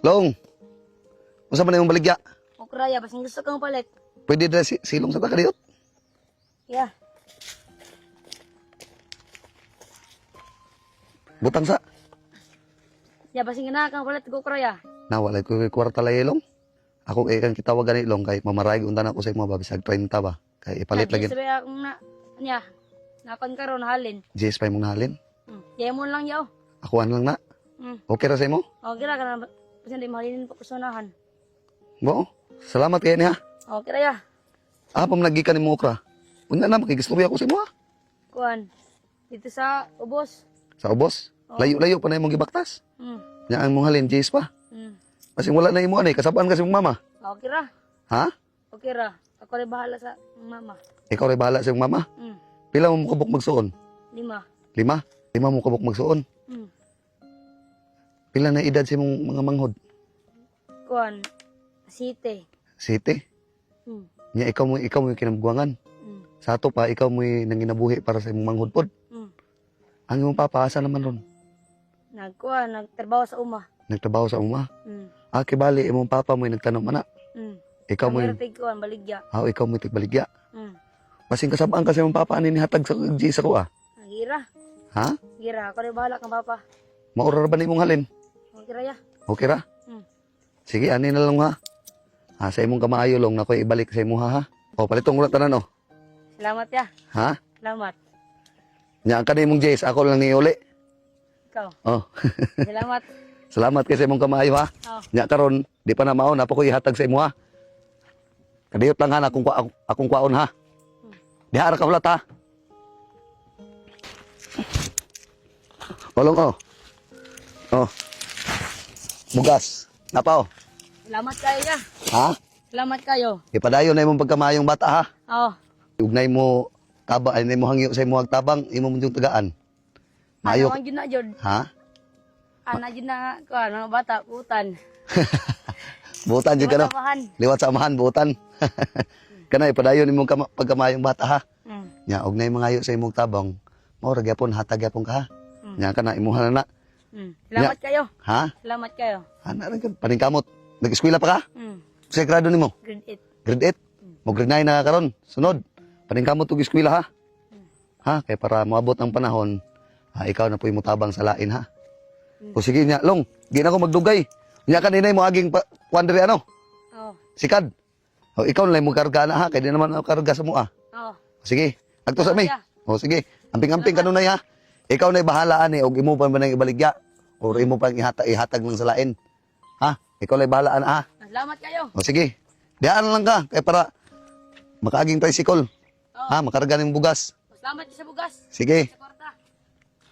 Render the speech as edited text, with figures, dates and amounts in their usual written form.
Long. Unsa man imong baligya? Okra ya, basin gusto kang palit. Pwede dira si silong sa takadiyot. Ya. Butang sa. Ya, basin gana kang palit og okra ya. Na wala ko kwarta lay, Long. Ako kay kan kitawag gani, Long, kay mamarayag unta na ako sa imo ba bisag 30 ba. Kay ipalit lagi. Sabi akong na, niya, nakon karon halin. GS pa imong nahalin. Ya mo lang yaw. Akuan lang na. Okay ra sa imo? Okay ra kana basin di mahalinin pa kusunahan. Bo. Salamat kay niya. Okay ra ya. Ah, pamlagi ka nimo okra. Unya na makigistorya ko sa imo ha. Kuan. Dito sa ubos. Sa ubos. Layo-layo pa na imong gibaktas. Nya ang mong halin GS pa. Kasi wala na imo ani, kasabaan kasi imong mama. Okay ra. Ha? Okay ra. Ako rin bahala sa mama. Ikaw ray bahala sa imong mama. Pila mo kabuk magsuon? 5. 5? 5 mo kabuk magsuon. Pila na edad sa imong mga manghod? Kuan. Site. 7. Nya ikaw mo kinabguangan. Sa ato pa ikaw mo nanginabuhi para sa imong manghod pod. Ang imong papa asa naman ron? Nagkuan, nagtrabaho sa uma. Nagtrabaho sa uma. Ah, kibali imong papa mo nagtanom ana. Ikaw mo Ang kuan baligya. ah, ikaw mo tigbaligya. Basing kasabaan kasi imong papa ani nihatag sa G sa kuha. Gira. Ha? Gira, ako rin bahala kang papa. Maura ra ba ni imong halin? Okay ra ya. Okay ra? Sige, ani na lang ha. Ha, sa imong kamaayo long na ko'y ibalik sa imuha ha. O, palitong ulat tanan o. Salamat ya. Ha? Salamat. Nya ang kanay imong Jace, ako lang ni uli. Ikaw. Oh. Salamat. Salamat kay sa imong kamaayo ha. Oh. Nya karon, di pa na mao na pa ko ihatag sa imo ha. Kadiyot lang ha na akong, akong kwaon ha. Diha ra ka hulat ha. Olong oh. Oh. Bugas. Napa oh. Salamat kayo ya. Ha? Salamat kayo. Ipadayon na imong pagkamayong bata ha. Oh. Ugnay mo taba ay mo hangyo sa imong tabang imo mo yung tagaan. Maayo. Ano ang jud na jud? Ha? Ana jud na kuan mga bata butan. Butan jud ka no. Samahan. Liwat sa amahan butan. Kana ipadayon imong pagkamayong bata ha. Nya ugnay mangayo sa imong tabang. Mao ra gyapon hatag gyapon ka ha. Nya kana imuha na na. Salamat kayo. Ha? Salamat kayo. Ana ra gyud paningkamot. Nag-eskwela pa ka? Mm. Sa grado nimo? Grade 8. Grade 8. Mo grade 9 na ka karon. Sunod. Paningkamot og eskwela ha. Ha, kay para moabot ang panahon, ha, ikaw na po'y mutabang sa lain ha. O sige nya, Long, di na ko magdugay. Nya kaninay mo aging pa, kuan diri ano? Oh. Sikad. O ikaw na lang mo karga na ha, kay di naman ako karga sa mua. Oh. Sige, agto sa mi. O sige, amping-amping kanunay ha. Ikaw na bahala ani og imo pa man ang ibaligya or imo pang ihatag lang sa lain. Ha? Ikaw na bahala ana ha. Salamat kayo. O sige, dihaan lang ka kay para makaaging tricycle. Oh. Ha, makarga ning bugas. Salamat sa bugas. Sige.